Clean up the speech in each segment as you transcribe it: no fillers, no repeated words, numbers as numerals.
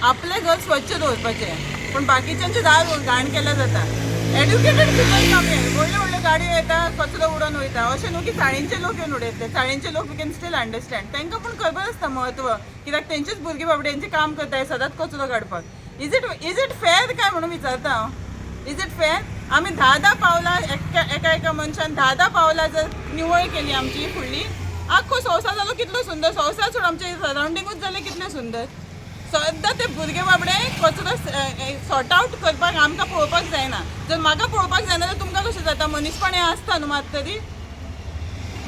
आपलें घर स्वच्छ दवरपाचें, पूण बाकीच्यांचें दार घाण केल्यार जाता. एड्युकेटेड पिपल कमी. व्हडल्यो व्हडल्यो गाडयो येता, कचरो उडोवन वयता. अशें न्हू की चाळींचे लोक येवन उडयतले. चाळींचे लोक we can still understand, तांकां पूण खबर आसता म्हत्व, कित्याक तेंचीच भुरगीं बाबड्यांचें काम करताय सदांच कचरो काडपाक. Is it fair काय म्हणून विचारता हांव. Is it fair? आमी 10 10 पावलां, एका एका एका मनशान 10 10 पावलां जर निवळ केली आमची फुडली, आख्खो संवसार जालो कितलो सुंदर. संवसार सोड, आमचे सरावंडिंगूच जालें कितलें सुंदर. सद्दां ते भुरगे बाबडे कचरो सॉर्ट आउट करपाक आमकां पळोवपाक जायना. जर म्हाका पळोवपाक जायना जाल्यार तुमकां कशें जाता? मनीसपण हें आसता न्हू मात तरी.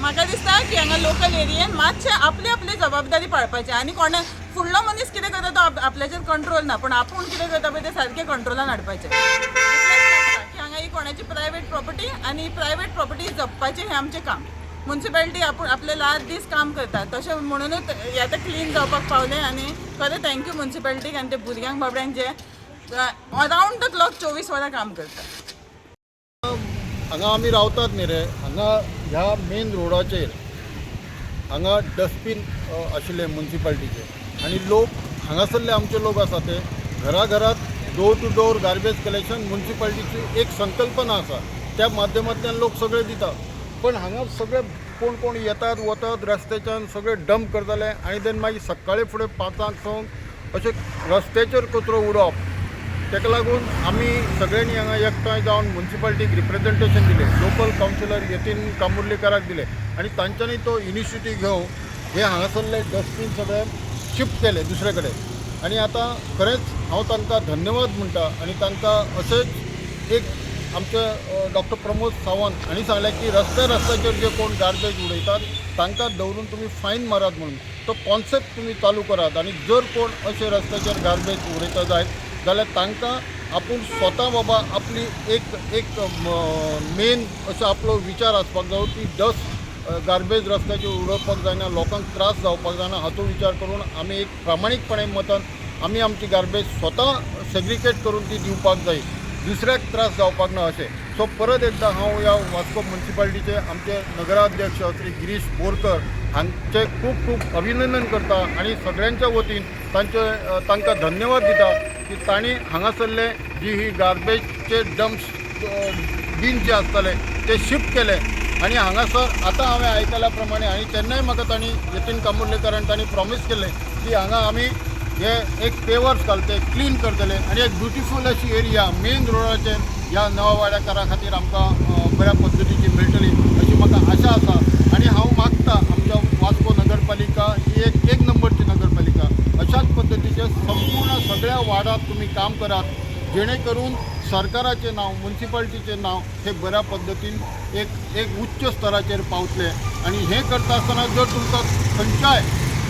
म्हाका दिसता की हांगा लोकल एरियेन मातशें आपली आपली जबाबदारी पाळपाची आनी कोणा फुडलो मनीस कितें करता तो आपल्याचेर कंट्रोल ना, पूण आपूण कितें करता पळय तें सारकें कंट्रोलान हाडपाचें. इतलेंच लागता की हांगा ही कोणाची प्रायवेट प्रॉपर्टी आनी प्रायवेट प्रॉपर्टी जपपाचें हें आमचें काम. मुन्सिपालिटी आपूण आपले रात दीस काम करता, तशें म्हणुनूच हें आतां क्लीन जावपाक पावलें. आनी खरें thank you मुन्सिपालिटीक आनी ते भुरग्यांक बाबड्यांक जे अरावंड the clock 24 वरां काम करता. हांगा आमी रावतात न्ही रे, हांगा ह्या मेन रोडाचेर हांगा डस्टबीन आशिल्ले मुन्सिपालिटीचे आनी लोक हांगासरले आमचे लोक आसा ते घराघरात door to door garbage collection मुन्सिपालिटीची एक संकल्पना आसा, त्या माध्यमांतल्यान लोक सगळे दिता. पण हांगा सगळे कोण कोण येतात वतात, रस्त्याच्यान सगळे डंप करताले आनी देन मागीर सकाळी फुडें 5ांक 6क अशें रस्त्याचेर कचरो उडोवप. ताका लागून आमी सगळ्यांनी हांगा एकठांय जावन मुन्सिपालिटीक रिप्रेझेंटेशन दिलें, लोकल कावन्सिलर यतीन कामुर्लीकाराक दिलें आनी तांच्यांनी तो इनिशिएटीव घेवन हे हांगासरले डस्टबीन सगळे शिफ्ट केले दुसरे कडेन. आनी आतां खरेंच हांव तांकां धन्यवाद म्हणटा आनी तांकां अशेंच एक आमचे डॉक्टर प्रमोद सावंत हांणी सांगलें की रस्त्या रस्त्याचेर जे कोण गार्बेज उडयतात तांकां दवरून तुमी फायन मारात म्हणून, तो कॉन्सेप्ट तुमी चालू करात आनी जर कोण अशे रस्त्याचेर गार्बेज उडयता जायत जाल्यार तांकां आपूण स्वता बाबा आपली एक एक मेन असो आपलो विचार आसपाक जायो की डस्ट गार्बेज रस्त्याचेर उडोवपाक जायना, लोकांक त्रास जावपाक जायना. हाचो विचार करून आमी एक प्रामाणीकपणे मतान आमी आमची गार्बेज स्वता सेग्रिगेट करून ती दिवपाक जाय, दुसऱ्याक त्रास जावपाक ना अशें. सो परत एकदां हांव ह्या वास्को मुन्सिपालिटीचे आमचे नगराध्यक्ष श्री गिरीश बोरकर हांचे खूब खूब अभिनंदन करता आनी सगळ्यांच्या वतीन तांचे तांकां धन्यवाद दिता की तांणी हांगासरले जी ही गार्बेजचे डम्प्स बीन जे आसताले ते शिफ्ट केले. आनी हांगासर आतां हांवें आयकल्या प्रमाणे आनी तेन्नाय म्हाका तांणी यतीन कामुर्लेकारान तांणी प्रॉमीस केल्लें की हांगा आमी हे एक पेवर्स घालते, क्लीन करतले आनी एक ब्युटिफूल अशी एरिया मेन रोडाचेर ह्या नवावाड्याकारा खातीर आमकां बऱ्या पद्दतीची मेळटली अशी म्हाका आशा आसा. आनी हांव मागता, आमच्या वास्को नगरपालिका ही एक एक नंबरची नगरपालिका, अशाच पद्दतीचे संपूर्ण सगळ्या वार्डात तुमी काम करात, जेणे करून सरकाराचें नांव, मुन्सिपालिटीचें नांव हे बऱ्या पद्दतीन एक एक उच्च स्तराचेर पावतलें. आनी हें करता आसतना जर तुमकां खंयच्याय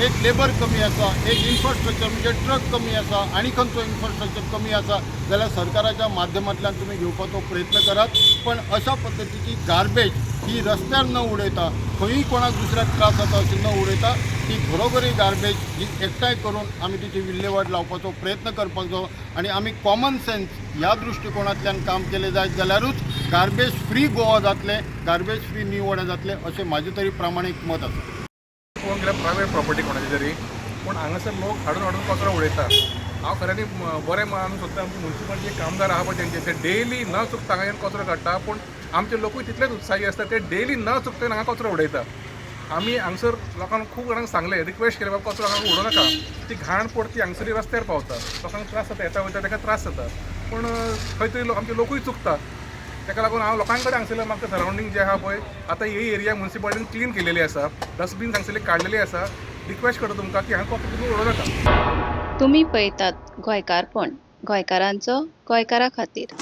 एक लेबर कमी आसा, एक इन्फ्रास्ट्रक्चर म्हणजे ट्रक कमी आसा आनी खंयचो इन्फ्रास्ट्रक्चर कमी आसा जाल्यार सरकाराच्या माध्यमांतल्यान तुमी घेवपाचो प्रयत्न करात. पण अशा पद्दतीची गार्बेज ही रस्त्यार न उडयता, खंयूय कोणाक दुसऱ्याक त्रास जाता अशी न उडयता, ती घरोघरी गार्बेज ही एकठांय करून आमी तिची विल्हेवाट लावपाचो प्रयत्न करपाक जायो. आनी आमी कॉमन सेन्स ह्या दृश्टिकोणांतल्यान काम केलें जायत जाल्यारूच गार्बेज फ्री गोवा जातलें, गार्बेज फ्री न्यू वाड्या जातलें, अशें म्हाजें तरी प्रामाणीक मत आसा. पळोवंक गेल्यार प्रायवेट प्रॉपर्टी कोणाची तरी, पूण हांगासर लोक हाडून हाडून कचरो उडयता. हांव खऱ्यांनी बरें मानूंक सोदता आमचे मुन्सिपालिटीचे कामदार आहा पळय तेंचे, ते डेली न चुकता हांगा येवन कचरो काडटा. पूण आमचे लोकूय तितलेच उत्साही आसता, ते डेली न चुकता हांगा कचरो उडयता. आमी हांगसर लोकांक खूब जाणांक सांगलें, रिक्वेस्ट केलें, बाबा कचरो हांगा उडोवं नाका, ती घाण पडटी हांगसरी रस्त्यार पावता, लोकांक त्रास जाता, येता वयता ताका त्रास जाता. पूण खंय तरी लोक आमचे लोकूय चुकता. ताका लागून हांव लोकां कडेन हांगसरले म्हाका सरावंडींग जें आहा पळय, आतां ही एरिया मुन्सिपालिटीन क्लीन केलेली आसा, डस्टबीन हांगसरले काडलेली आसा. रिक्वेस्ट करता तुमकां की हांगा कचरो तुमी उडोवं नाका. तुमी पळयतात गोंयकारपण, गोंयकारांचो गोंयकारा खातीर.